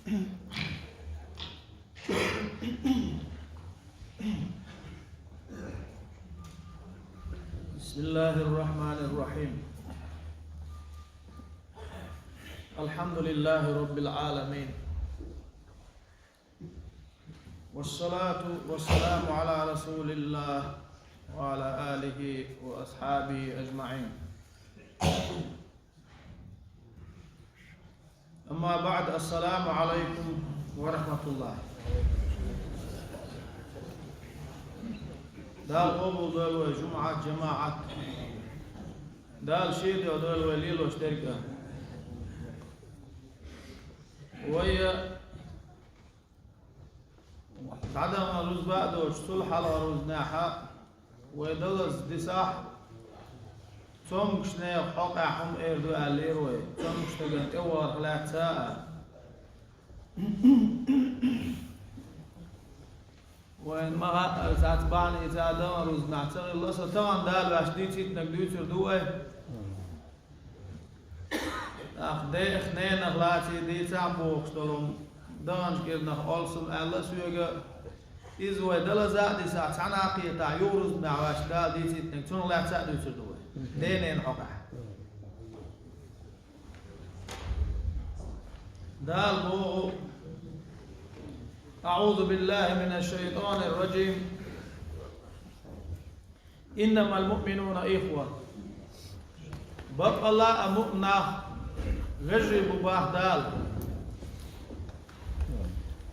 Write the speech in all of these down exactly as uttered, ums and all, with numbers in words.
بسم الله الرحمن الرحيم. الحمد لله رب العالمين. والصلاة والسلام على رسول الله وعلى آله وأصحابه أجمعين. أما بعد، السلام عليكم ورحمة الله. Дала къобалдойла вай жумӀат жамаӀат. Дала шен дуьхьа дойла вай лелош дерг а. Вай дӀадахана рузба а доцуш, цул хьалха рузнехьа вай далаза дисахь, цомгуш нехан хьокъехь хӀума эр ду аьллера вай, цомгуш стагана тӀе вахарх лаьцна а. Вайна ма хаьа, цхьацца бахьаница а дахана рузнехь ца хилла, со тахана Дала ваьш дийцийтинарг дуьйцур ду вай. ТӀаккха дех, ненах лаций дийцахь бохуш долу, даханчу кӀирнах олсам аьлла соьга, иза вай далаза а дисахь, цхьана а кхетахь, юха рузнехь ваьш Дала дийцийтинарг цунах лаьцна а дуьйцур ду вай. Ден-ненан хьокъехь. Дала боху: أعوذ بالله من الشيطان الرجيم. إنما المؤمنون إخوة. Баккъалла а муъминаш вежарий бу боху Дала.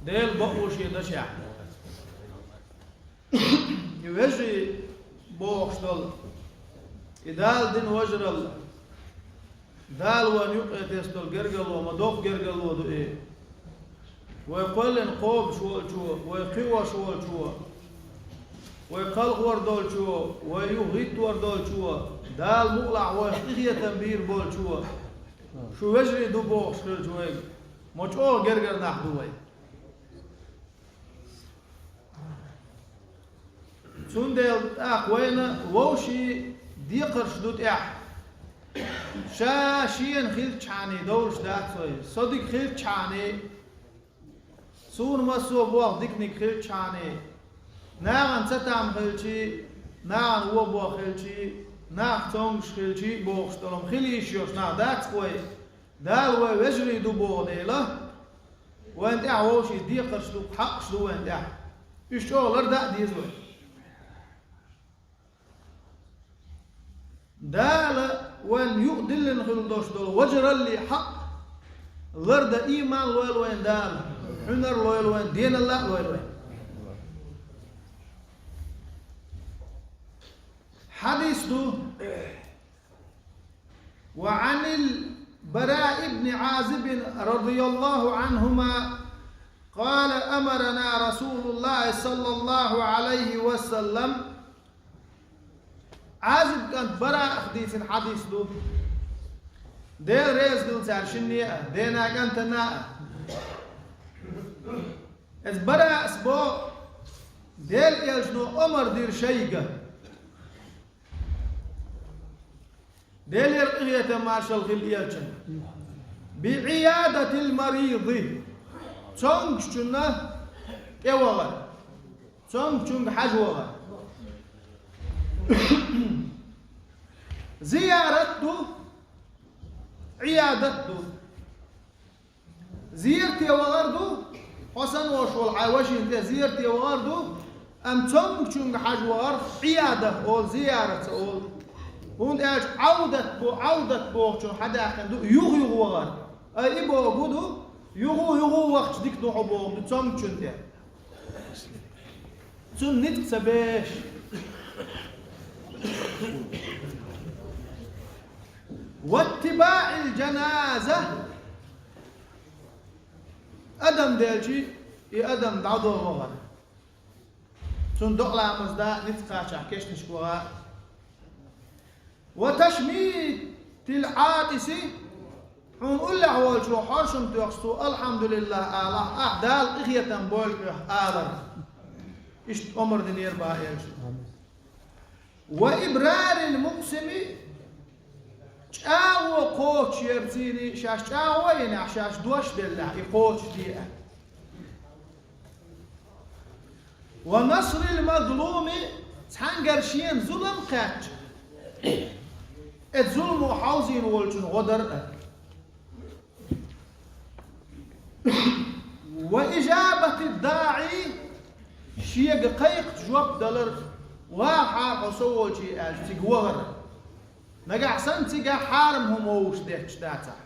Делан бакъо шен дашехь. И вежарий бохуш долу, и Дала дина вежаралла, Дала вайна юккъе тесна долу гергарло ма доккха гергарло ду и. Вай кхоьллина кхобуш волчо, вай кхиош волчо, вай кхалхор долчо, вай юха гӀиттор долчо, Дала мукъалахь вайх къинхетам бийр болчо, шу вежарий ду бохуш хилча вайга, ма чӀогӀа гергара нах ду вай. Цундела тӀаккха вайна вовшийн декхарш ду тӀехь. Ша шена хилчхьана довлуш дац вай, со дика хилчхьана, суна массо а болх диканиг хилчхьана, нахана цатам хилчий, нахана вон болх хилчий, нах цомгуш хилчий бохуш долу хила йиш йолуш нах дац вай. Дала вай вежарий ду боху дела, вайна тӀехь вовшийн декхарш ду, хьакъаш ду вайна тӀехь. Уьш чӀогӀа лардан а деза вай. Дала вайна юкъа диллина хила долуш долу вежараллин хьакъ лардан ийман лойла вайна Дала, хьуьнар лойла вайна, деналла а лойла вайна. Хьадис ду. وعن البراء بن عازب رضي الله عنهما قال: أمرنا رسول الله صلى الله عليه وسلم. Ӏазиб кӀант Бараах дийцина хьадис ду. Дела реза хила цара шинне а, дена кӀантана а. Иза Бараас боху, Делан элчано омра дира шайга. Делера къинхетам, маршалла хила элчанна. بعيادة المريض. Цомгушчунна тӀе вахар. Цомгушчуьнга хьажа вахар. Зиярат ду, Ӏиядат ду. Зерате вахар ду, хьо санна волуш волу хьайн вашина тӀе зерате вахар ду, амма цомгушчуьнга хьажа вахар Ӏиядат олу, зиярат ца олу. ХӀунда аьлча Ӏавдат бо, Ӏавдат бохучун хьадаьккхина ду, юха-юха вахар. Ай, и боху ду, юха-юха вахча дика ду хьо боху ду цомгушчун тӀе. Цунна ницкъ ца беш. واتباع الجنازة. Адам делчи, и адам дӀадо вахар. Цунна докъа ламаз да, ницкъ кхачахь кешнашка ваха. وتشميت العاطس. Хьуна уллехь волчо хьоршам тоьхча цо «Алхьамдулиллах» алахь, ахь Дала къинхетам бойла хьоьх алар. Иштта омра динера боху элчано. وإبرار المقسم. ЧӀагӀо кхочушъерций шаьш чӀагӀо йинехь, шаьш дош деллехь, и кхочушде аьлла. Ва насрил мазлуми, цхьаьнгара шена зулам кхаьчча, оцу зуламо хьовзийна волчун гӀо дар а. Ва ижабати даӀи, шега кхайкхачунна жоп далар, ваха хьо со волчу аьлча, цига вахар. Нагахь санна цигахь хьарам хӀума вовшах детташ дацахь.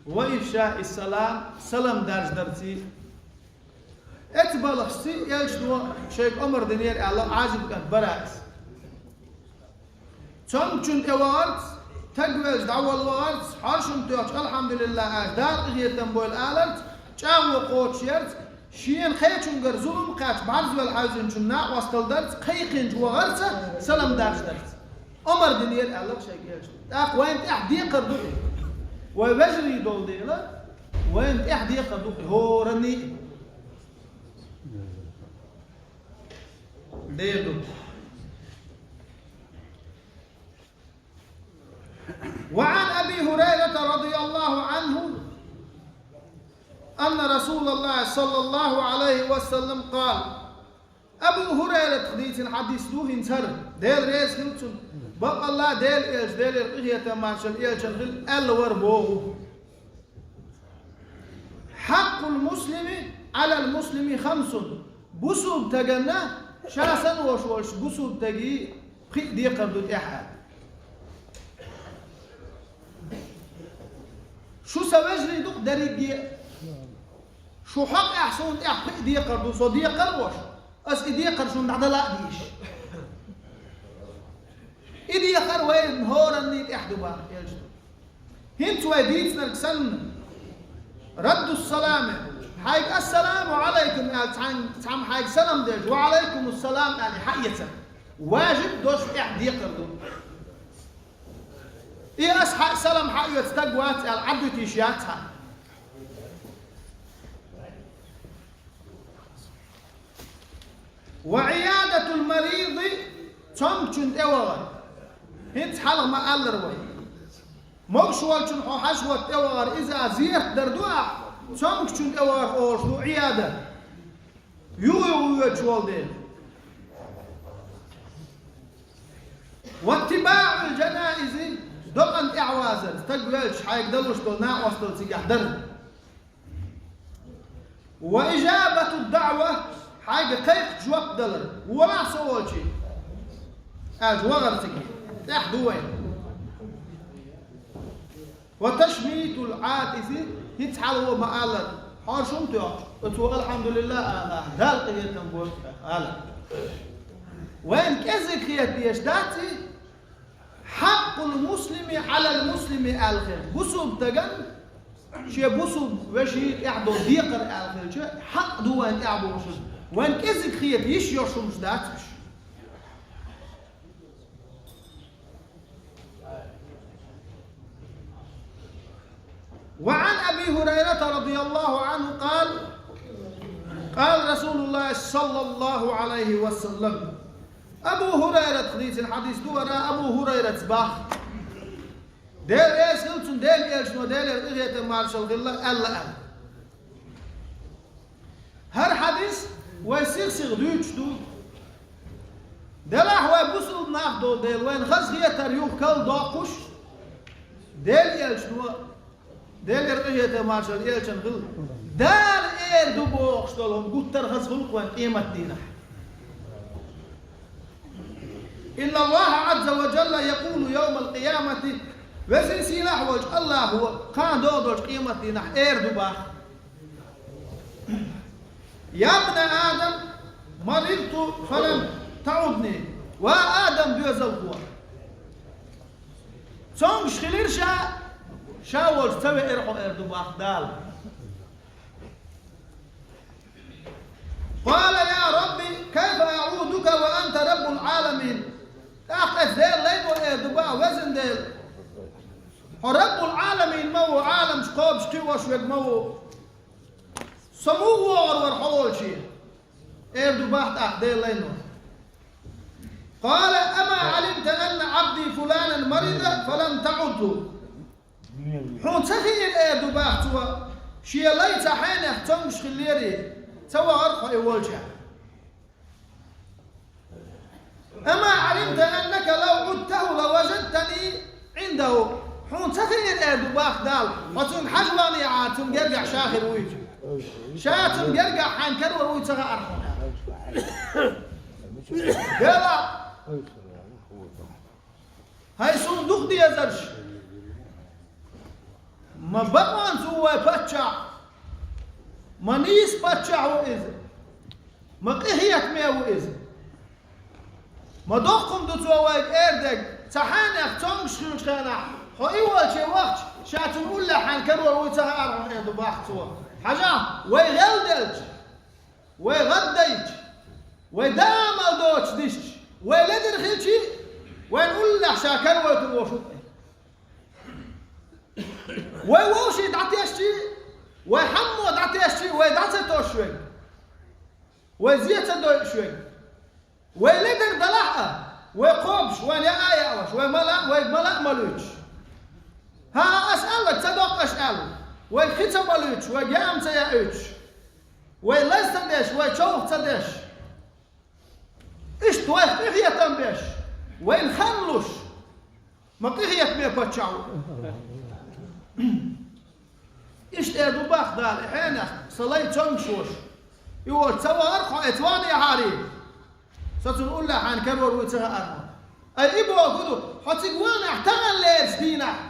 Ва ифшаи салам, салам даржадарций. Эцу балхашций элчано шайга омра динера аьлла Ӏазиб кӀант Бараъс. Цомгучунна тӀе вахарца, таг велча дӀавала вахарца, хьоршам тоьхча, алхьамдулиллахӀ аьлча, Дала къинхетам бойла аларца, чӀагӀо кхочушъярца, шена кхечуьнгара зулам кхаьчча бӀарзвелла хьаьвзинчунна накъосталла дарца, кхайкхинчу вахарца, салам даржадарца. Омра динера аьлла шайга элчано. ТӀаккха вайна тӀехь декхар ду и. Вай вежарий долу дела, вайна тӀехь декхар ду и хӀоранний. Дер ду. وعن أبي هريرة رضي الله عنه أن رسول الله صلى الله عليه وسلم قال. Абу ХӀурайратах дийцина хьадис ду хӀинца хӀара, Дела реза хила цунна. Бакъалла Дела элча, Делера къинхетам маршалла элчана хила, аьлла вара боху. Хьаккъул муслими Ӏалал муслими хамсун. Бусулба стаганна ша санна волуш волчу бусулба стаге пхиъ декхар ду тӀехь аьлла. Шу сан вежарий ду-кх дерриге а. Шу хьокъехь суна тӀехь пхиъ декхар ду, со декхар а волуш, аса и декхар шуна дӀадала а дезаш. И декхар вайна хӀоранний тӀехь ду боху элчано. ХӀинца вай дийцинарг санна, радду салами, хьайга ассаламу Ӏалайкум аьлла, цхьаьн-, цхьамма хьайга салам делча, ва Ӏалайкуму салам аьлла, хьаэцар. Важиб долуш тӀехь декхар ду. И аса хьан салам хьаоьцу стаг вац аьлла, Ӏаддуьтийша яц хьан. Ва Ӏиядатул мариди, цомгучунна тӀе вахар. ХӀинца хьалха ма-аллара вай. Могуш волчун хьо хьажа-хӀотта тӀе вахар, иза а зерат дар ду ахь, цомгучунна тӀе вахар олуш ду Ӏияда. Юха-юха воьдуш волу дела. Ваттибаъул жанаизи, докъана тӀаьхьавазар, стаг велча хьайга далуш долу накъосталла цигахь дар. Ва ижабату даъва, хьайга кхайкхачу жоп далар, валахь со волчий, аьлча вахар цига, тӀехь ду вайна. Ва ташмитул Ӏатиси, хӀинца хьалхо ма-аллара, хьоршам тоьхча, оцо алхьамдулиллахӀ ала, Далла къинхетам бу ала. Вайна кӀезиг хета дезаш дац и? Хьаккъул муслими Ӏалал муслими аьлла хир. Бусулба стаган шен бусулба вешин тӀехь долу декхар аьлла хилча, хьакъ ду вайн тӀехь болуш. Вайн кӀезиг хета йиш йолуш хӀумаш дац уьш. وعن أبي هريرة رضي الله عنه قال، قال رسول الله صلى الله عليه وسلم. Абу ХӀурайрат хадийцина хьадис ду, вара Абу ХӀурайрат бах. Дела реза хила цунна, Дела элчано, Делера къинхетам маршалла хилла, аьлла аьлла. ХӀара хьадис вай сих-сиха дуьйцуш ду. Делахь вай бусулба нах долу дела, вайна хазахетар юха кал доккхуш, Дела элчано, Делера къинхетам маршалла элчана хилла, Дала эр ду бохуш долу хӀума гуттар хаза хуьлу вайн къематдийнахь. إن الله عز وجل يقول يوم القيامة, Везан Сийлахь волчу АллахӀо кхана догӀу долчу къематдийнахь эр ду бах: يا ابن آدم مرضت فلم تعدني. Ва Адам доьзалхо, цомгуш хилира ша, ша волчу ца веара хьо, эр ду бах Дала. قال يا رب كيف أعودك وأنت رب العالمين. ТӀаккха аса Дела лайно эр ду бах: Везан Дела, хьо Раббул Ӏаламийн ма ву, Ӏаламаш кхобуш кхиош верг ма ву. Со муха вогӀур вара хьо волче? Эр ду бах тӀаккха Дела лайно. قال أما علمت أن عبدي فلانا المريض فلم تعده. Хьуна ца хиира, эр ду бах цо, шен лай цхьа хьенех цомгуш хиллера, ца вахара хьо и волча. أما علمت أنك لو عدته لوجدتني عنده. Хьуна ца хиира, эр ду бах Дала, хьо цунга хьажа вахнехьара, цунна гергахь ша хир вуй. Ша цунна гергахь хьайна карор вуй ца хаьара хьуна. Дела, хӀай суна дукха дезарш! Ма бакъонца ву вай паччахь, ма нийса паччахь ву иза, ма къинхетаме ву иза. Ма доккха хӀума ду цо вайга эр дерг, цхьа хьенех цомгуш хиллача хенахь, хьо и волче вахча, ша цунна уллехь хьайна карор вуй ца хаьара хьуна, эр ду бах цо. Хьажахь, вай гӀелделча, вай гӀаддайча, вай даа мел доцуш дисча, вай ледара хилча, вайна уллехь ша каравайтар волуш ву. Вай вовший дӀатесча, вай хьаммо дӀатесча, вай дӀа ца тосуш верг, вай зе ца дойуш верг, вай ледара далахь а, вай кхобуш, вайна яа а яалуш, вай мала а, вайга мала а ма луьйцуш. ХӀан, ас аьлларг ца доккху аша аьлла, вайга хи ца ма луьйцуш, вайга яа ма ца яуьйтуш, вай лаз ца деш, вай човха ца деш. Иштта вайх къинхетам беш, вайна хан луш, ма къинхетаме паччахь ву. Иштта эр ду бах Дала, и хьенех, сан лай цомгуш волуш, и волча ца вахара хьо, и ца вахнехьара, со цунна уллехь хьайна карор вуй ца хаьара хьуна. Ай, и бохург ду, хьо цига вахнехь таханлерчу дийнахь,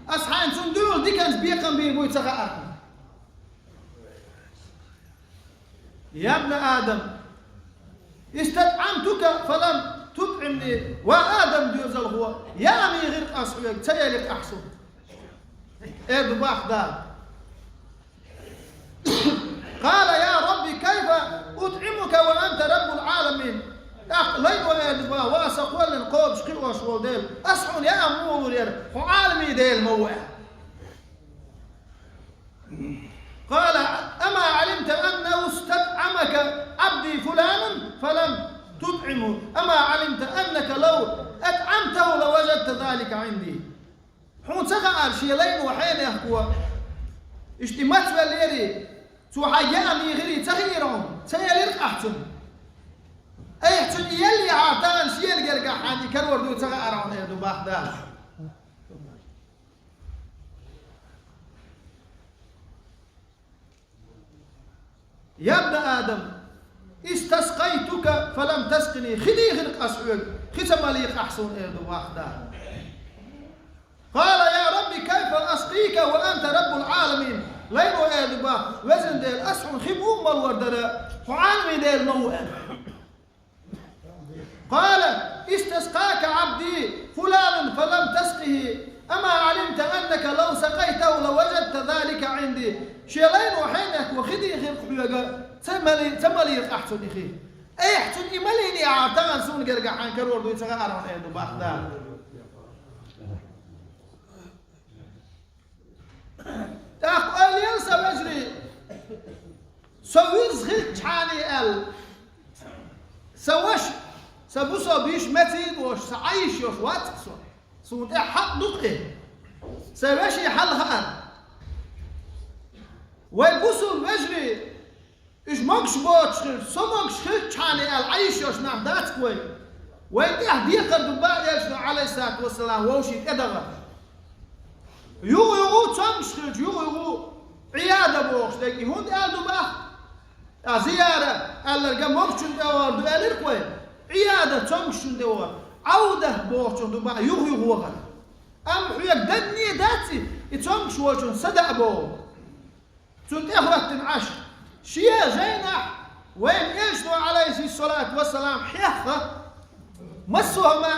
ас хьайна цунна дуьхьал диканца бекхам бийр буй ца хаьара хьуна. يا ابن آدم استطعمتك فلم تطعمني. Ва Адам доьзалхо, яа ма йигӀира ас хьоьга, ца елира ахь суна, эр ду бах Дала. قال يا رب كيف أطعمك وأنت رب العالمين. ТӀаккха лайно эр ду бах: ва сан кхоьллина кхобуш, кхиош волу Дела, ас хьуна яа муха лур яра, хьо Ӏаламийн Дела ма ву аьлла. قال أما علمت أنه استطعمك عبدي فلان فلم تطعمه، أما علمت أنك لو أطعمته لوجدت ذلك عندي. Хьуна ца хаьара шен лайно хьенехко иштта и мацвеллера, цо хьайга яа ма йигӀира ца хиира хьуна, ца елира ахь цунна. Айхьа цунна и еллехьара тахана шена гергахь хьайна и карор дуй ца хаьара хьуна, эр ду бах Дала. يا ابن آدم استسقيتك فلم تسقني. Хи дийхира ас хьоьга, хи ца малийра ахь суна, эр ду бах Дала. قال يا رب كيف أسقيك وأنت رب العالمين. Лайно эр ду бах: везан Дела, ас хьуна хи муха малор дара, хьо Ӏаламийн Дела ма ву аьлла. قال استسقاك عبدي فلان فلم تسقه، أما علمت أنك لو سقيته لوجدت ذلك عندي. Шен лайно хьенехко хи дийхира хьоьга, ца мали-, ца малийра ахь цунна и хи. Айхьа цунна и малийнехьара тахана суна гергахь хьайна карор дуй ца хаьара хьуна, эр ду бах Дала. ТӀаккха ойла яла, сан вежарий, со вуьззина хилчхьана аьлла, сан ваша, сан бусалба йиша меца йина волуш, сан Ӏа йиша йолуш вац-кх со. Суна тӀехь хьакъ ду-кх и. Сан вешин хьал хаьара. Вай бусалба вежарий, уьш могуш боцуш хилча, со могуш хилчхьана аьлла, Ӏа йиша йолуш нах дац-кх вай. Вайна тӀехь декхар ду бах Элчано, Ӏалайхиссалату вассалам, вовшийн тӀедахар. Юха-юха цомгуш хилча, юха-юха Ӏияда бохуш дерг, и хӀунда аьлла ду бах? Ткъа зияра аьлларг могучун тӀе вахар ду аьлларг вай. Ӏияда цомгушчун тӀе вахар. Ӏавда бохучун ду бах юха-юха вахар. Амма хьоьга данне дац и, и цомгуш волчун сада а боху. Цунна тӀехӀоьттина Ӏаш, шен жайнахь вайна Элчано, Ӏалайхиссалату вассалам, хьехха, массо а хӀума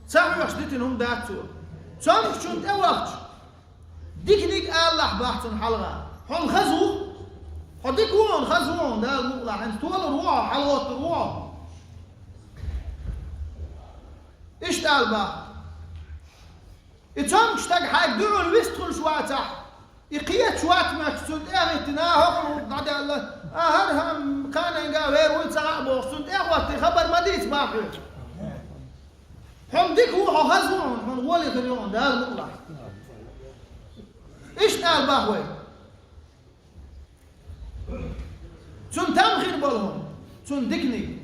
ца хьоьхуш дитина хӀума дац цо. Цомгушчунна тӀе вахча, диканиг алалахь бах цунна хьалха. Хьуна хаза ву? Хьо дика ву хьуна, хаза ву хьуна, Дала мукъалахь, хӀинца толур ву хьо, хьалагӀоттур ву хьо. Иштта ала бах. И цомгуш стаг хьайга дуьхьал вистхуьлуш вацахь, и кхеташ вац моьттуш, цунна тӀе а хӀиттина, а, хӀокхуьнан дӀадаьлла, а, хӀара хӀан кханенга вер вуй ца хаьа бохуш, цунна тӀе а хӀоттий, хабар ма дийца бах хьоьга. Хьо дика ву, хьо хаза ву, хьуна гӀоле хир ю хьуна, Дала мукъалахь. Иштта ала боху вай. Цунна там хир болу хӀума, цунна диканиг.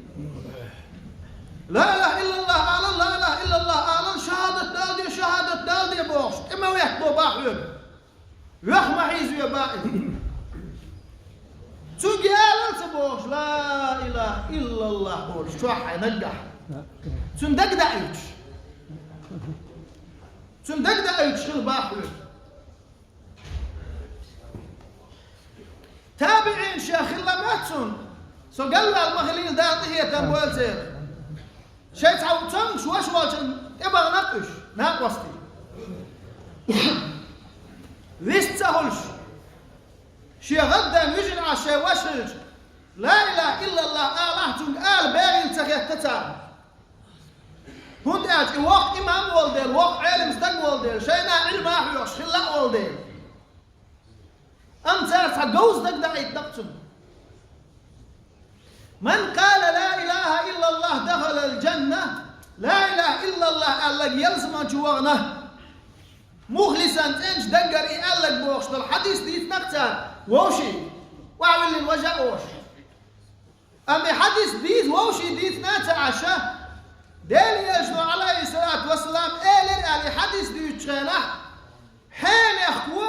Ла илаха иллаллах алал, ла илаха иллаллах алал, шахӀадат далде, шахӀадат далде бохуш, тӀе ма вехко боху хьоьга. Веха ма хьийзаве боху иза. Цуьнга ала ца бохуш, ла илаха иллаллах олуш, чохь хьайн наггахь. Цуьнан дага даийтуш. Цуьнан дага даийтуш хила боху хьоьга. ТабиӀин шех хилла ма цунна, со галваьлла ма хилийла, Дала къинхетам бойла церан. Шайн цхьа цомгуш ваша волчун тӀе бахана уьш, накъостий. Вист ца хуьлуш, шен гӀаддан вижина Ӏаш шайн ваша хилча, ла илаха иллаллах алахь, цуьнга ала бегӀийла ца хетта царна. ХӀунда аьлча и воккха имам волу дела, воккха Ӏелам стаг волу дела, шайна Ӏилма а хьоьхуш хилла а волу дела. Амма цара цхьа говза дага даийтина-кх цунна. «Ман къала ла илаха иллаллах дахалал джанна», ла илаха иллаллах аьлларг ялсамани чу вахана. «Мухлисан», цӀеначу даггара и аьлларг бохуш долу хьадис дийцина-кх цара, вовшийн, охьавиллина важа а волуш. Амма и хьадис дийца вовшийн дийцина а ца Ӏаш, Делан Элчано, Ӏалайхиссалату вассалам, элира аьлла и хьадис дуьйцучу хенахь, хьенехко,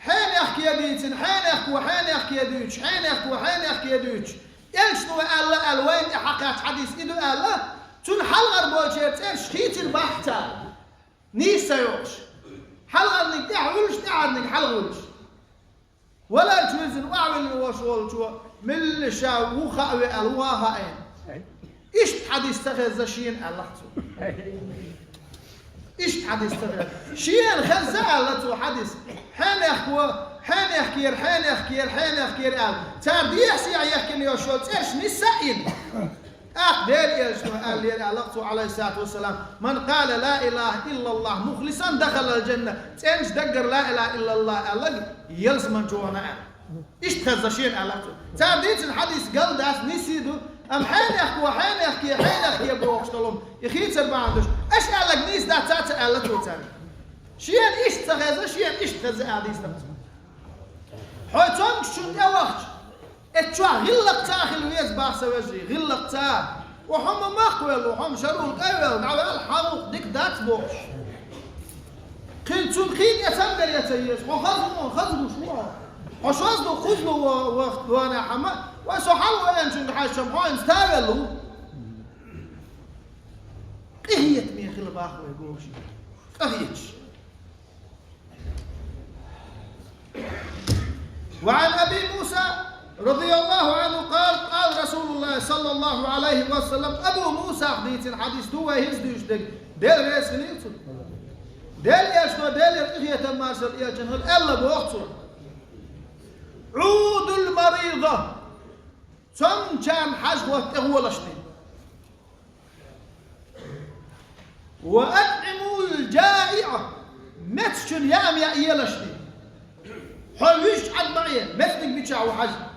хьенехке дийцина, хьенехко, хьенехке дуьйцуш, хьенехко, хьенехке дуьйцуш, Элчано аьлла аьлла вайна тӀе хьакхаьчча хьадис и ду аьлла, цуьнан хьалхара болчеран цӀераш хийцира боху цара, нийса ца йоккхуш. Хьалхарниг тӀаьхьа вуьллуш, тӀаьхьарниг хьалха вуьллуш. Валарчу вирзина охьавиллина волуш волчо, милла ша ву хаа ве аьлла, ву а хаийна. Иштта хьадис ца хезна шена аьлла-кх цо. Иштта хьадис ца хезна. Шена хезна аьлла цо хьадис. Хьенехко, хьенехкера, хьенехкера, хьенехкера аьлла. Цара дехьа-сехьа яхкина йолуш йолу цӀераш нисса а йина. ТӀаккха Делан Элчано аьллера аьлла-кх цо, Ӏалайхиссалату вассалам: «Ман къала ла илаха иллаллах мухлисан дахалал джанна». ЦӀеначу даггара ла илаха иллаллах аьлларг ялсамани чу вахана аьлла. Иштта хезна шена аьлла-кх цо. Цара дийцина хьадис галдац, нийса ду, амма хьенехко, хьенехке, хьенехке бохуш долу хӀума, и хийцар бахьана долуш, аша аьлларг нийса дац а ца аьлла цо цаьрга. Шена иштта ца хезна, шена иштта хезна аьлла дийцина-кх цо. Хьо цомгушчунна тӀе вахча, эццахь гӀиллакхца а хила веза боху, сан вежарий, гӀиллакхца а. Ва хьо ма махкавелла, хьо ма шарул кӀайвелла, дӀаваьлла, хьан гӀуллакх дика дац бохуш. Кхин цунна кхин тӀе цамгар ян ца еза, хьо хаза ву, хаза гуш ву хьо. Хьо шозлагӀа, кхозлагӀа вахт ванехь-м, вай со хьалаваьллачуьнга хьаьжча-м хьо хӀинца тавелла ву. Къинхетаме хила боху вай гуш. Къахеташ. وعن أبي موسى رضي الله عنه قال: قال رسول الله صلى الله عليه وسلم. Абу Мусах дийцина хьадис ду вай хӀинца дуьйцуш дерг. Дела реза хилийла цунна. Делан Элчано, Делера къинхетам, маршалла Элчанна хуьлда, аьлла боху цо: «عودوا المريض». Цомгучарна хьажа хӀотта тӀе гӀолашна. «وأطعموا الجائع», мецачунна яа-м яа елашна. Хьо вуьжча Ӏад ма Ӏе, мецниг мичахь ву хьажа.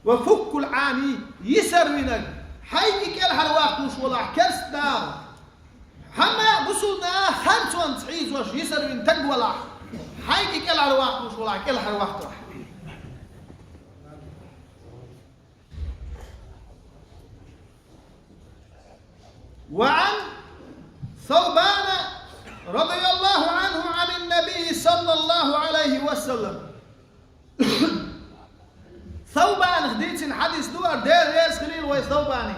«وفكوا العاني», йисар винарг, хьайга и кӀелхьарваккхалуш валахь керста наха. Хьан а мусулман харцонца хьийзош йисар вина стаг валахь, хьайга и кӀелхьарваккхалуш валахь, кӀелхьарваккхалахь. وعن ثوبان رضي الله عنه عن النبي صلى الله عليه وسلم. Саубанах дийцина хьадис ду, ара Дела реза хилийла вай Саубане.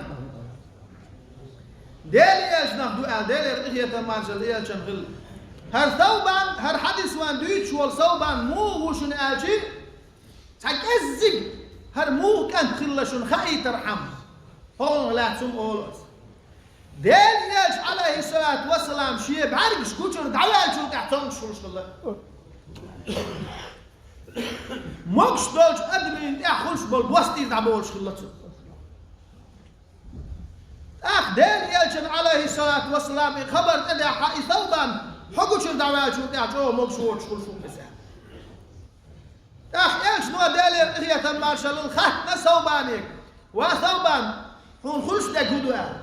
Делан Элчанах ду аьлла, Делера къинхетам, маршалла Элчанна хуьлда. ХӀара Саубан, хӀара хьадис вайна дуьйцуш волу Саубан муха ву шуна аьлча, цхьа кӀеззиг хӀара муха кӀант хилла шуна хаийтархьама, хӀокхунах лаьцна хӀума олу аса. Делан Элча, Ӏалайхиссалату вассалам, шен бӀаьргаш гучуьра дӀаваьллачул тӀаьхьа цомгуш хуьлуш хилла. Могуш долчу адамийн тӀехь хуьлуш болу бос тӀера дӀаболуш хилла цо. ТӀаккха Делан Элчанна, Ӏалайхиссалату вассалам, и хабар тӀедаьхьа, и Саубан хьо гучуьра дӀаваьллачул тӀаьхьа чӀогӀа могуш воцуш хуьлуш ву иза. ТӀаккха Элчано, Делера къинхетам, маршалла хуьлда, хаьттина Саубанега: «Ва Саубан, хьуна хуьлуш дерг хӀун ду?» – аьлла.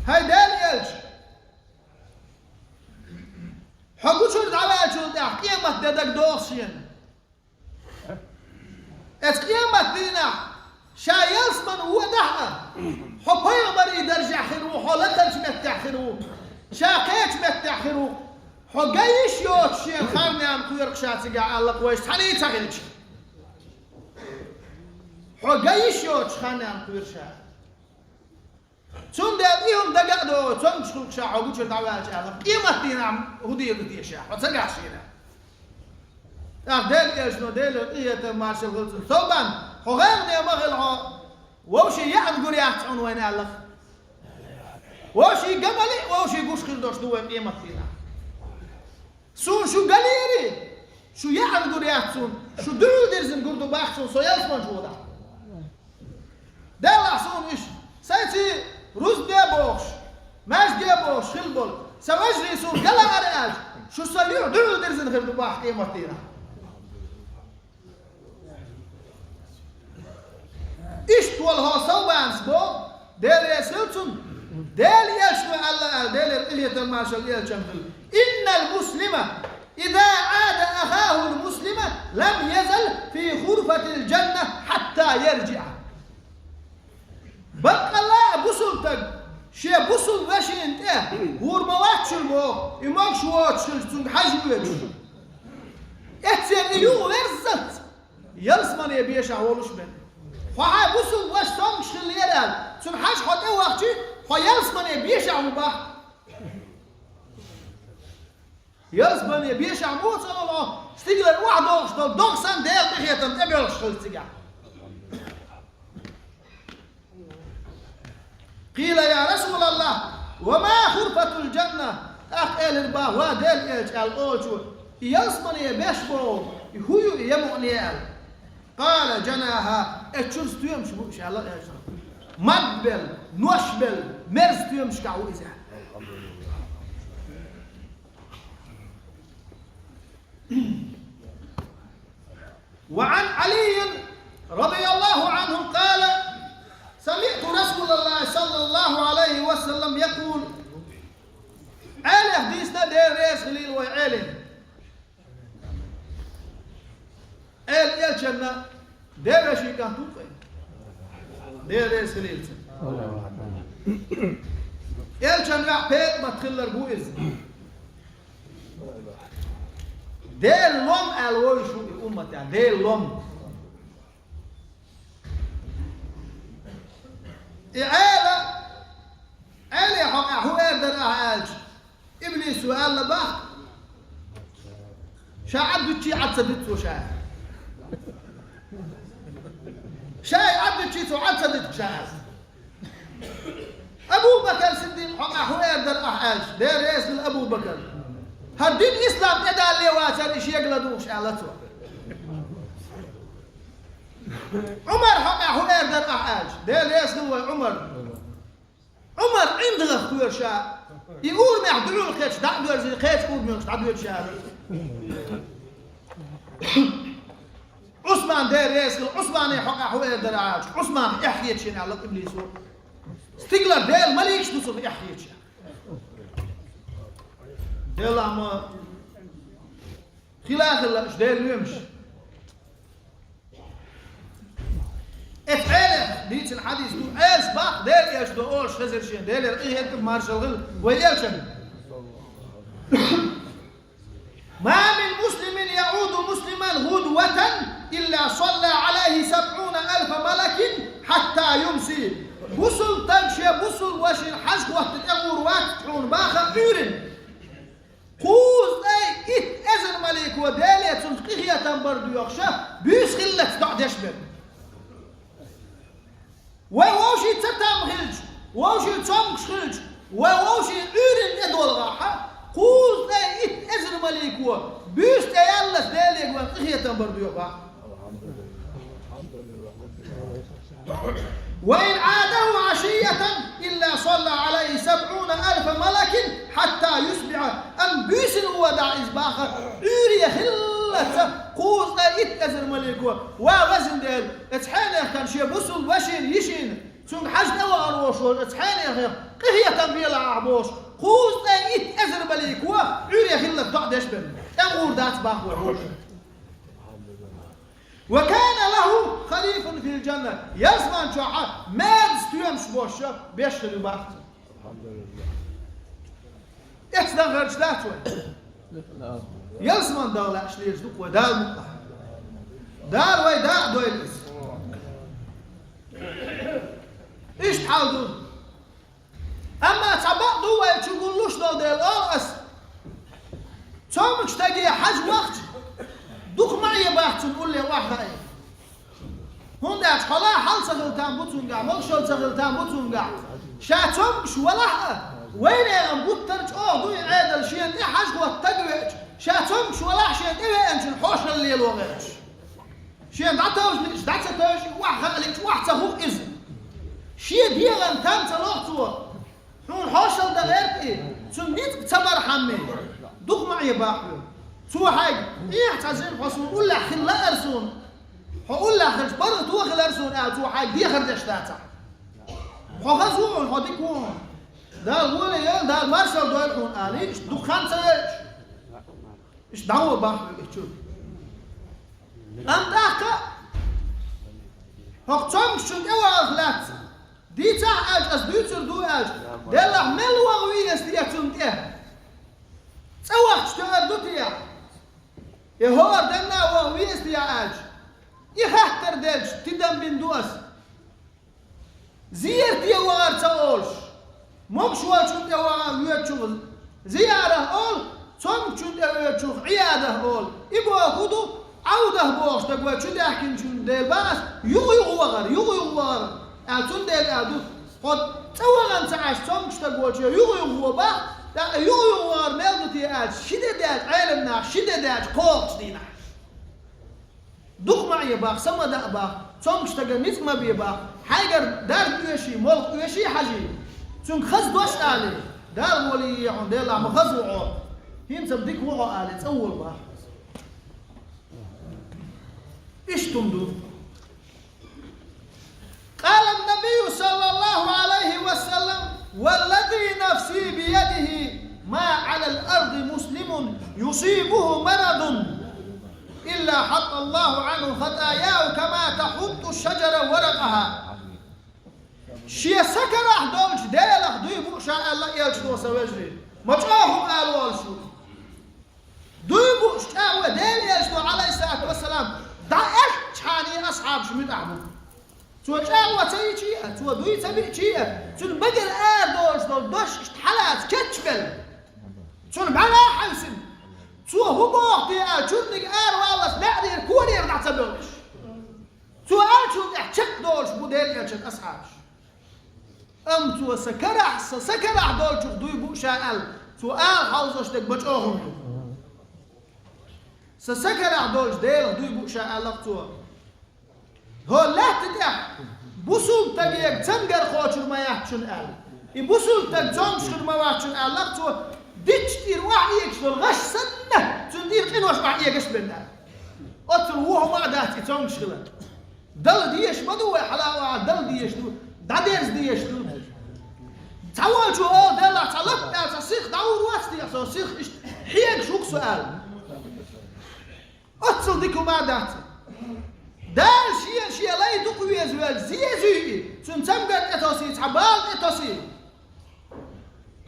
«ХӀай Делан Элча, Хьо гучуьра дӀаваьллачул тӀаьхьа къематде дагадогӀа шена. Эцу къематдийнахь ша ялсамане вуо дахь а, хьо пайхамарийн даржехь хир ву, хьо лакхарчу меттехь хир ву, ша кхечу меттехь хир ву, хьо ган йиш йоцуш шена хар-нана кхоьру-кх ша цигахь аьлла-кх вайша цхьаьний ца хилча. Хьо ган йиш йоцуш хар-нана кхоьру ша. Цундела и хӀума дага а догӀий, цомгуш хила-кх ша хьо гучуьра дӀаваьлча аьлла, къематдийнахь хӀун дийр ду те ша, хьо ца гахь шена. ТӀаккха Делан Элчано, Делера къинхетам, маршалла хуьлда цунна: Совбан, хьо гӀайгӀане ма хила хьо, вовшийн яа гур яц хьуна вайна аьлла-кх. Вовшийн ган ма лиъ, вовшийн гуш хир долуш ду вай къематдийнахь. Суна шу ган лийри, шу яа гур яц суна, шу дуьхьал дирзина гур ду боху суна, со ялсамане чу вуо дахь. Делахь суна иштта, сайций рузбане бохуш, маьждиге бохуш хила болу сан вежарий суна ган лаара аьлча, шу сан юьхь дуьхьал дирзина хир ду боху къематдийнахь. Иштта волу хьо Совбанас боху, Дела реза хуьлда цунна, Делан Элчано аьлла аьлла, Делера къинхетам, маршалла Элчанна хуьлда: «Иннал муслима иза Ӏада ахахул муслима лам язал фи хурфатил жанна хьатта яржиӀа». Баккъалла а бусулба стаг шен бусулба вешина тӀе гӀур ма вац шуна боху, и могуш воцуш хилча, цуьнга хьажа воьдуш. Эццера и юха верззалц ялсамане бешахь волуш бен. Хьо хьайн бусулба ваша цомгуш хиллера аьлла, цуьнан хьажа хьо тӀе вахча, хьо ялсамане бешахь ву боху. Ялсамане бешахь ма ву цкъа а хьо, стигалара охьадогӀуш долу догӀа санна Делан къинхетам тӀе боьлхуш хилча цигахь. Къийла: «Я Расулаллах, ва ма хурфатул жанна?» ТӀаккха элира боху: «Ва Делан Элча», аьлла олучо, «и ялсамане беш боху, и хӀун ю и я мукъане?» аьлла. Къала: «Жанахьа», эцу чуьра стоьмаш бу уьш аьлла Элчано. Мадбелла, ношбелла, мерза стоьмашкахь ву иза. وعن علي رضي الله عنه قال: سمعت رسول الله صلى الله عليه وسلم يقول. Ӏелех дийцина, Дела реза хилийла вай Ӏелин. Ӏела Элчанна девешин кӀант ву-кх вай. Дела реза хилийла цунна. Элчанан ваьхьа ПетӀамат хилларг ву иза. Делан лом аьлла вовзуш ву и уммат аьлла, Делан лом. И Ӏела, Ӏеле хьокъехь хӀун эр дара ахьа аьлча, иблисо аьлла боху: «Ша Ӏад дуьтчий, Ӏад ца дуьту цо ша». Ша и Ӏад дуьтчий, цо Ӏад ца дуьту ша аьлла. Абу Бакар Сиддикъ хьокъехь хӀун эр дара ахьа аьлча, Дела реза хила Абу Бакар. ХӀара дин ислам тӀедалале вацара и шега ладугӀуш аьлла цо. Ӏумар хьокъехь хӀун эр дара ахьа аьлча, Дела реза хила вай Ӏумар. Ӏумар ӀиндагӀах кхоьруш а, и урамехь дуьхьал кхетча дӀа а доьрзий, кхечу урамехь дӀадоьдуш а. Ӏусман, Дела реза хила, Ӏусмане хьокъехь хӀун эр дара аьлча, Ӏусман эхь хеташ йина аьлла иблисо. Стигалара Делан маликаш ду цунах эхь хеташ. Делахь ма хила а хилла уьш Делан лоьмаш. Эцу Ӏелех дийцина хьадис ду, Ӏелас боху, Делан Элчано олуш хезира шена, Делера къинхетам, маршалла хила вай Элчанна. ما من مسلم يعود مسلما غدوة إلا صلى عليه سبعون ألف ملك حتى يمسي. Бусулба стаг шен бусулба вешина хьажа хӀотта тӀе гӀур вац хьуна боху Ӏуьйранна. Кхузткъе итт эзар малико Деле цунах къинхетам бар доьхуш а, буьйса хиллалц доӀа деш берг. Вай вовшийн ца там хилча, вовшийн цомгуш хилча, вай вовшийн Ӏуьйранна тӀедолгӀахь, кхузткъе итт эзар малико буьйса тӀе яллалц Деле вайна къинхетам бар доьху боху. وإن عاده عشية إلا صلى عليه سبعون ألف ملك حتى يصبح. Амма буьйсанна вуо дахь иза боху, Ӏуьйре хиллалц кхузткъе итт эзар малико: «Ва Везан Дела, эцу хьенехкан шен бусулба вешина, йишина, цуьнга хьажа тӀе вахана волуш волчу эцу хьенехех къинхетам белахь ахьа», бохуш, кхузткъе итт эзар Малико Ӏуьйре хилла доӀа деш бен. ТӀем гӀур дац бах вай вуш. وكان له خليف في الجنة. Ялсман чохь маьрца стоьмаш бош беш хир ю бах. Эцна гӀерташ дац вай. Ялсман дагӀа лаьаш лелаш ду вай Дала мукъалахь. Дала вай дакъа дойла иза. Иштта хьал ду. Амма цхьа бакъ ду вай чу гуллуш долу дела, олу ас. Цомгуш стаге хьажа вахча, дукха ма Ӏе бац цунна улле охьахаа. ХӀунда аьлча хьо ла хьал ца хила там бу цуьнгахь, молушалла ца хила там бу цуьнгахь. Ша цомгуш валахь а, вайнехан гуттар а чӀогӀа ду и Ӏедал шена тӀе хьажа хӀотта стаг веача, ша цомгуш валахь шена тӀе веанчун хьошалла лело гӀерташ. Шен дӀатовжалиъча, дӀа ца товжий, охьахаалиъча, охьа ца хуу иза. Шен дегӀан там ца лоху цо. Хьуна хьошалла дан гӀерта и, цунна ницкъ ца бархьама. Дукха ма Ӏе бах хьоьга. Цо хьайга, эхь цхьа зина хьо суна уллехь хила лаара суна. Хьо уллехь хилча паргӀато хилара суна аьлла, цо хьайга дехар деш дацахь. Хьо хаза ву хьуна, хьо дика ву хьуна. Дала гӀоле йойла, Дала маршалла дойла хьуна алий, иштта дукха хан ца йойуш. Иштта дӀагӀо бах хьоьга и чу. Амма тӀаккха хӀокху цомгушчунна тӀе вагӀарх лаьцна. Дийцахь аьлча, ас дуьйцур ду аьлча, деллахь мел вогӀу веза те цунна тӀе? ЦӀа вахча тоьар ду те? Я хӀора денна вогӀу веза те аьлча, и хаттар делча, тидам бина ду ас. Зерате вагӀар ца олуш, могуш волчунна тӀе вагӀар воьдучух зиярат олу, цомгушчунна тӀе воьдучух Ӏиядат олу. И бохург ду, Ӏавдат бохуш стаг вай чу даьхкинчунна дела бах ас, юха-юха вагӀар, юха-юха вагӀар аьлла, цундела аьлла ду, хьо цӀа вахана ца Ӏаш цомгуш стаг волчу юха-юха вон бах, тӀаккха юха-юха вагӀар мел ду те аьлча, ши де даьлча, Ӏеламнаха ши де даьлча кхоалгӀачу дийнахь. Дукха ма Ӏе бах, са ма даа бах, цомгуш стагана ницкъ ма бе бах, хьайгара дарба оьший, молха оьший хьажий, цуьнга хаза дош алий, Дала гӀоле йе хьуна, делахь ма хаза ву хьо, хӀинца-м дика ву хьо алий, цӀа вола бах. Иштта хӀума ду. قال النبي صلى الله عليه وسلم: والذي نفسي بيده ما على الأرض مسلم يصيبه مرض إلا حط الله عنه خطاياه كما تحط الشجرة ورقها. Шен са карахь долчу Делах дуй бу ша аьлла элчано, сан вежарий. Ма чӀогӀа хӀума ала волуш ву. Дуй бууш чӀагӀо Делан элчано, Ӏалайхиссалату вассалам, дӀа аьллачхьана и асхьабаш муьтӀахь бу. Цо чӀагӀо ца йича а, цо дуй ца биъча а, цуьнан багара арадолуш долу дош иштта хьалаца кечбелла. Цунна бӀаьра а хьаьвсина. Цо хӀун боху те аьлла, чуьрниг араваллалц маьӀдера корера дӀа ца боьлхуш. Цо аьллачул тӀаьхьа чекхдолуш бу Делан элчан асхьабаш. Амма цо сан карахь, сан са карахь долчух дуй бу ша аьлла, цо ала хьовзош дерг ма чӀогӀа хӀума ду. Сан са карахь долчу Делах дуй бу ша аьлла-кх цо. ХӀо лаьтта тӀехь бусулба стаге цамгар кхочур ма яц шуна аьлла. И бусулба стаг цомгуш хир ма вац шуна аьлла-кх цо, дичча тӀера охьаэгаш долу гӀаш санна, цунна тӀера къинош охьаэгаш бен аьлла. Оццул вон хӀума а дац и цомгуш хилар. Дала дезаш ма ду вай, хьала а ваха, Дала дезаш ду, дӀадерза дезаш ду. Цхьаволчо оха делахь, цхьа лап аьлла, цхьа сих дӀагӀур вац те, со сих иштта хьегаш ву-кх со аьлла. Оццул дика хӀума а дац. Дала шен, шен лай дукха веза велча, зезуй и, цуьнан цамгар тӀетосий, цхьа бала тӀетосий.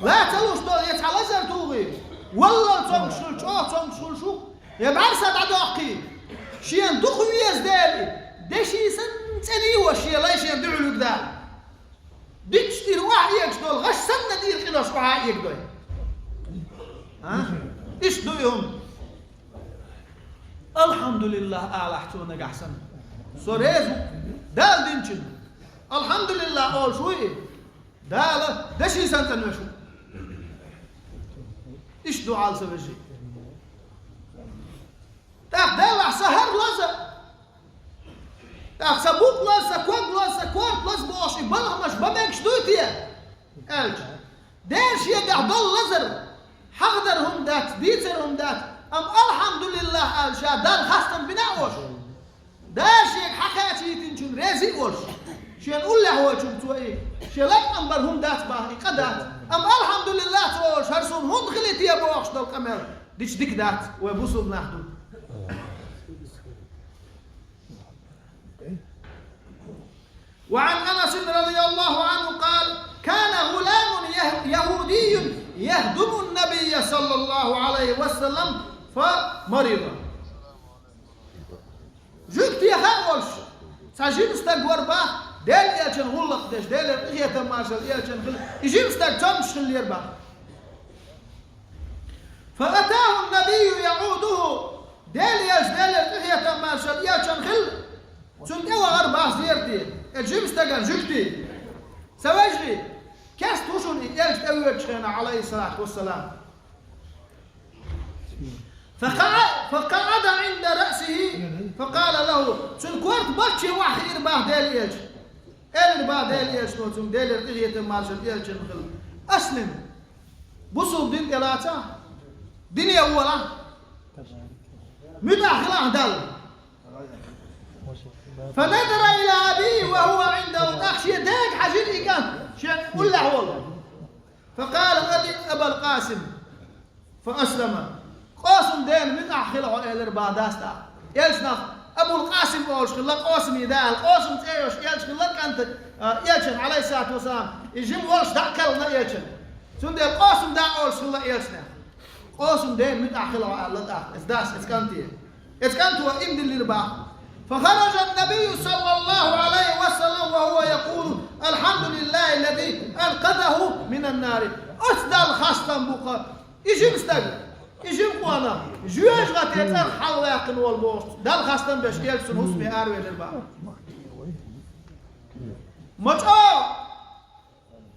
Ла ца луш долу я цхьа лазар тухий, валлал цомгуш хуьлуш, чӀогӀа цомгуш хуьлуш ву, я бӀаьрса дӀадоккхий, шена дукха веза дели, деши санна цӀена йо шен лай шена дуьхьал юьгу Дала. Дичча тӀера охьаэгаш долу гӀаш санна тӀера къинош охьаэгадой. А? Иштта ду и хӀума. «АлхьамдулиллахӀ» алахь цо нагахь санна. Со реза ву Дала динчунна. «АлхьамдулиллахӀ» олуш вуй и. Дала деши санна цӀанвеш ву. Иштта ду Ӏалса вежарий. ТӀаккха делахь сан хӀара лаза, тӀаккха сан букъ лаза, сан ког лаза, сан корта лаза бохуш и балхамаш бан мегаш дуй те? Аьлча, Дела шен тӀехь долу лазар, хьахадар хӀума дац, дийцар хӀума дац, амма «АлхьамдулиллахӀ» аьлла ша Далла хастам бина а олуш. Дала шега хьакхачийтинчунна реза а волуш, шен уллехь волчунна цо и, шен латкъам бар хӀума дац баха и къа дац. Амма «АлхьамдулиллахӀ» ца олуш, хӀара суна хӀунда хили те бохуш долу къамел дича дика дац, вай бусулба нах ду. وعن أنس رضي الله عنه قال: كان غلام يه-، يهودي يخدم النبي صلى الله عليه وسلم فمرض. Жуьгтехь а волуш, цхьа жима стаг вара боху, Делан элчан гӀуллакх деш, Делера къинхетам, маршалла элчан хила, и жима стаг цомгуш хиллера боху. فأتاه النبي يعوده, Делан элча, Делера къинхетам, маршалла элчан хила, цунна тӀевахара боху зерате, и жима стагана жуьгтий. Сан вежарий, кеста ву шуна и элча тӀевоьдучу хенахь, عليه الصلاة والسلام. فقع-، فقعد عند رأسه فقال له, цуьнан корта баккхий охьахиира боху Делан элча. Элира боху Делан элчано цуьнга, Делера къинхетам, маршалла элчан хила: أسلم, бусулба дин тӀе лацахь, дине волахь, муьтӀахь хилахь Далла. فنظر إلى أبيه وهو عنده, тӀаккха шен дега хьаьжира и кӀант, шен уллехь волу. فقال: أطع أبا القاسم فأسلم. Къосам дена муьтӀахь хила хьо, элира боху дас тӀаккха. Элча нах Абул-Къасим олуш хилла, Къосаман да аьлла, Къосам цӀе йолуш элча хилла кӀант, а, элчан, عليه الصلاة والسلام, и жима волуш дӀа а кхаьллина элчан. Цундела Къосам да олуш хилла элча нах. Къосам дена муьтӀахь хила хьо аьлла тӀаккха, эцу дас, эцу кӀанте. Эцу кӀанто ийман диллира боху. فخرج النبي صلى الله عليه وسلم وهو يقول: الحمد لله الذي أنقذه من النار. Оцу Далла хастам бу-кх, и жима стаг, и жима къонах, жоьжахатин цӀарах хьалаваьккхина волу бохуш, Далла хастам беш, элча цуьнан хӀусаме аравелира боху. Ма чӀогӀа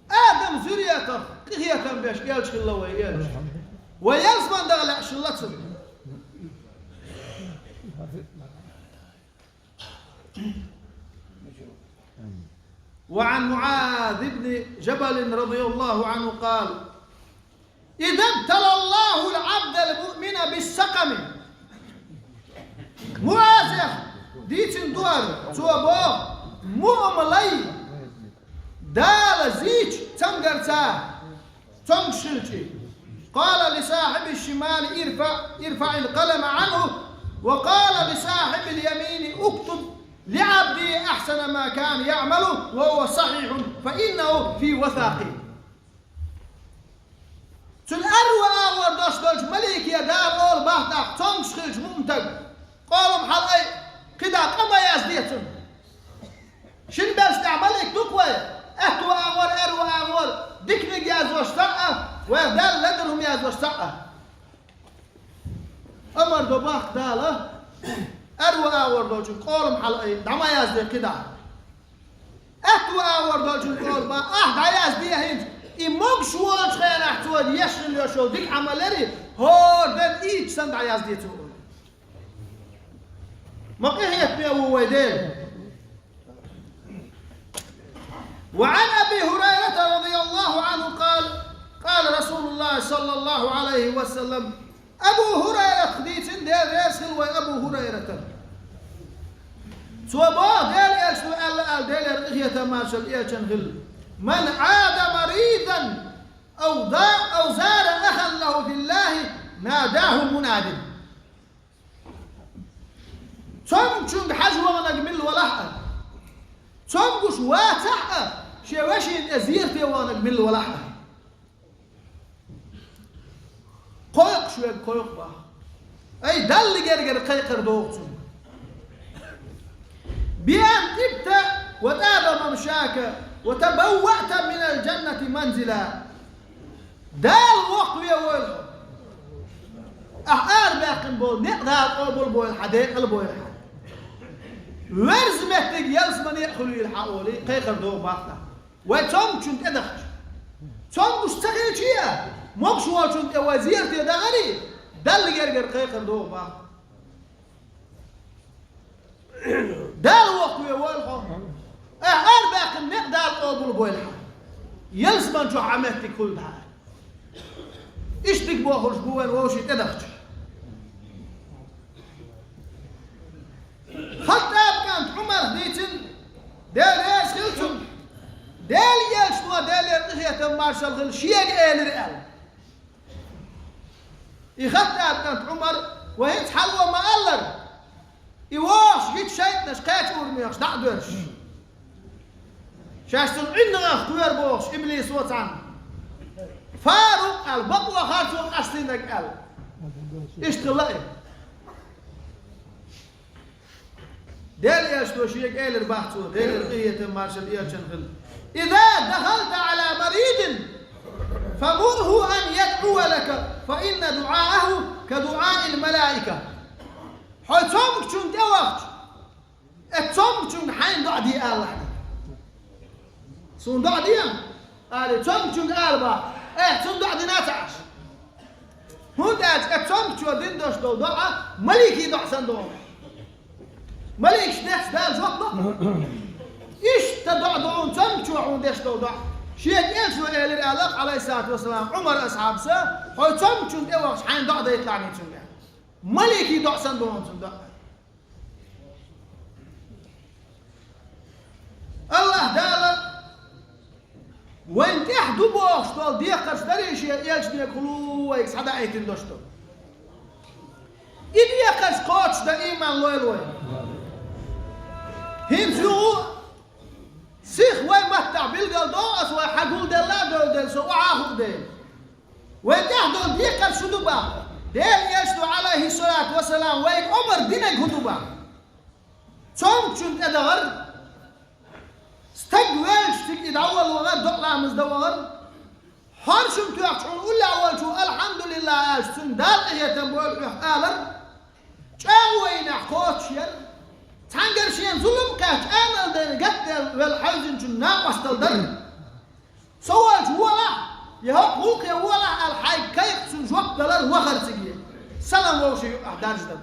Адам зуьретах къинхетам беш элча хилла вай элча. Вай ялсамане даха лаьа шилла цунна. وعن معاذ بن جبل رضي الله عنه قال: إذا ابتلى الله العبد المؤمن بالسقم. МуӀазех дийцина ду хӀара, цо боху, муъмалай Дала зийча цамгарца цомгуш хилча, قال لصاحب الشمال: ارفع، ارفع القلم عنه، وقال لصاحب اليمين: اكتب لعبدي أحسن ما كان يعمل وهو صحيح فإنه في وثاقي. Цуьнан аьрру агӀор долуш долчу малике Дала олу боху тӀаккха, цомгуш хилча муъмин стаг: «Къолам хьалаайа, кхидӀа къа ма язде цунна». Шина белшаш тӀехь малик ду-кх вай, аьтту агӀор, аьрру агӀор диканиг яздеш цхьаъ а, вайх Дала ледара хӀума яздеш цхьаъ а. Амар до боху Дала, аьрру агӀор долчуьнга: «Къолам хьалаайа, дӀа ма язде кхидӀа». Аьтту агӀор долчуьнга олу боху: «Ахь дӀаязде хӀинца, и могуш волчу хенахь цо еш хилла йолу дика Ӏамал яри, хӀора ден ийцча санна дӀаязде цо». Ма къинхетаме ву вай Дела. وعن أبي هريرة رضي الله عنه قال: قال رسول الله صلى الله عليه وسلم: Абу ХӀурайрата дийцина, Дела реза хила вай Абу ХӀурайрата. Цо боху, Дела элчано аьлла аьлла, Делера къинхетам, маршалла элчанна хила: «من عاد مريضا أو دا-، أو زار أخا له في الله ناداه مناد». Цомгучуьнга хьажа ваханарг милла валахь а, цомгуш вацахь а, шен вешина тӀе зерате ваханарг милла валахь а. Кхойкхуш верг кхойкху боху. Ай, Далла гергара кхайкхар догӀу цунна. «بأن طبت وطاب ممشاك وتبوأت من الجنة منزلا». Дала воккхаве войла хьо. Ахьа арабаьккхина болу некъ Дала къобал бойла хьан, декъала бойла хьан. Верза меттиг ялсамане а хуьлийла хьан олий, кхайкхар догӀу боху. Вай цомгучунна тӀедахча. Цомгуш ца хилчий а, могуш волчунна тӀе вай зерате дахарий, Далла гергара кхайкхар догӀу боху. Дала воккхаве войла хьо. Ахьа арабаьккхина некъ Дала къобал бойла хьан. Ялсаман чохь а меттиг хуьлда хьан. Иштта дика бохурш бу вайн вовшийн тӀедахча. ХаттӀаб кӀант Ӏумарх дийцина, Дела реза хила цунна, Дела элчано, Делера къинхетам, маршалла хила, шега элира аьлла. И Хаттаба кӀант Ӏумар, вай хӀинца хьалха ма-аллара, и вогӀуш гича шайтӀанаш кхечу урамехаш дӀа а доьрзуш. Шаьш цунна Ӏуьннах кхоьру бохуш, иблисо цхьаьна. Фарукъ аьлла, бакъо харцо къастийнарг аьлла. Иштта хилла и. Делан Элчано шега элира бах цо, Делера къинхетам, маршалла Элчанна хилла: «إذا دخلت على مريض فمره أن يدعو لك، فإن دعاءه كدعاء الملائكة». Хьо цомгучунна тӀе вахча, э, цомгучунга хьайна доӀа де алахь. Суна доӀа де, аьлла, цомгучунга ала бах, э, цунна доӀа дина ца Ӏаш. ХӀунда аьлча, э, цомгучо дина долуш долу доӀа маликийн доӀа санна ду хьуна. Маликаш деш Дала жоп ло. Иштта доӀа ду хьуна цомгучо хьуна деш долу доӀа. Шега Элчано элира аьлла, Ӏалайхиссалату вассалам, Ӏумар асхьабас: «Хьо цомгучунна тӀе вахча, хьайна доӀа дайталахь цуьнга». Маликийн доӀа санна ду хьуна цуьнан доӀа. АллахӀ Дала вайна тӀехь ду бохуш долу декхарш дарий шен элчанегахула вайга схьадаийтина долуш ду. И декхарш кхочушдан ийман лойла вай. ХӀинца юха сиха вай маттахь билгал догӀу аса, вай хьан гулделла а девлла, со охьа а хууш дела. Вайн тӀехь долу декхар шу ду бах? Делан Элчано, Ӏалайхиссалату вассалам, вайга омра динарг хӀун ду бах? Цомгучунна тӀедахар, стаг велча цига и дӀавала вахар, докъа ламаз дан вахар, хӀоршам тоьхча хьуна уллехь волчо «АлхьамдулиллахӀ» аьлча, цуьнга Дала къинхетам бойла хьох алар, чӀагӀо йинехь кхочуш яр, цхьаьнгара шена зулам кхаьчча, амал дайна гатделла велла хьаьвзинчунна накъосталла дар. Со волчу волахь, я хӀокху гӀуллакхе волахь аьлла, хьайга кайхьа цунна жоп далар вахар цига. Салам вовшийн юкъахь даржадар.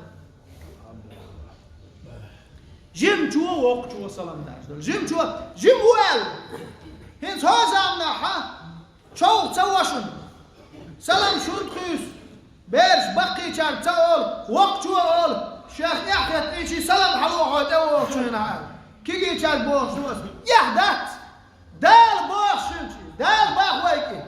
Жимачо воккхачо салам даржадар. Жимачо, жима ву аьлла. ХӀинца хӀокху заманахь човха ца вашуна. Салам шуьрта хуьйсу. Бераш баккхийчаьрга ца олу, воккхачо олу, шех эхь хеттийчий салам хьало хьо тӀе вогӀучу хенахь аьлла. Кегийчаьрга бохуш ду аса: «Эхь дац! Дала боху шуьнца, Дала боху вайга и.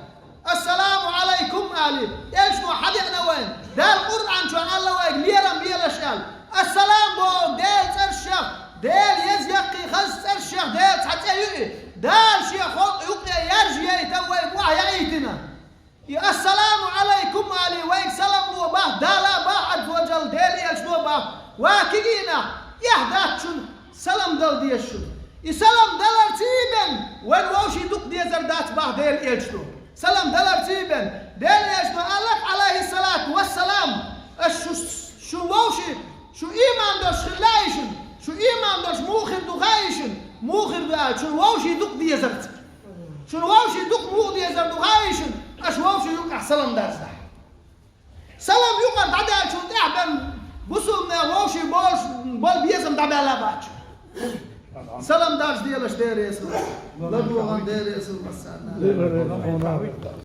Ассаламу Ӏалайкум», — алий, Элчано хьадеана вайна. Дала Къуръан чохь аьлла вайга: «Лерам белаш», — аьлла. Ассалам боху Делан цӀершех, Делан еза яккхий хаза цӀершех Делан цхьа цӀе ю и. Дала шен халкъ юкъе яржа яйта вайга охьаяийтина. И «Ассаламу Ӏалайкум» алий, вайга салам ло бах, Дала бах, Ӏазза ва Джалла, Делан Элчано бах. Ва кегийнах, эхь дац шуна, салам дала деза шуна. И салам даларций бен вайн вовшийн дукха дезар дац бах Делан Элчано. Салам даларций бен Делан Элчано аьлла, Ӏалайхиссалату вассалам: «Ас шу, шу вовшийн, шу ийман долуш хилла а ишин, шу ийман долуш муха хир ду хаий ишин, муха хир ду аьлла, шуна вовшийн дукха дезарца». Шуна вовшийн дукха муха дезар ду хаий шуна, аша вовшийн юкъахь салам даржадахь. Салам юкъара дӀадаьллачул тӀаьхьа бен бусулбанех вовшийн болуш болу безам дӀабаьлла бац. Салам даржаделаш Дела реза хуьлда. ЛадогӀарна Дела реза хуьлда массарна.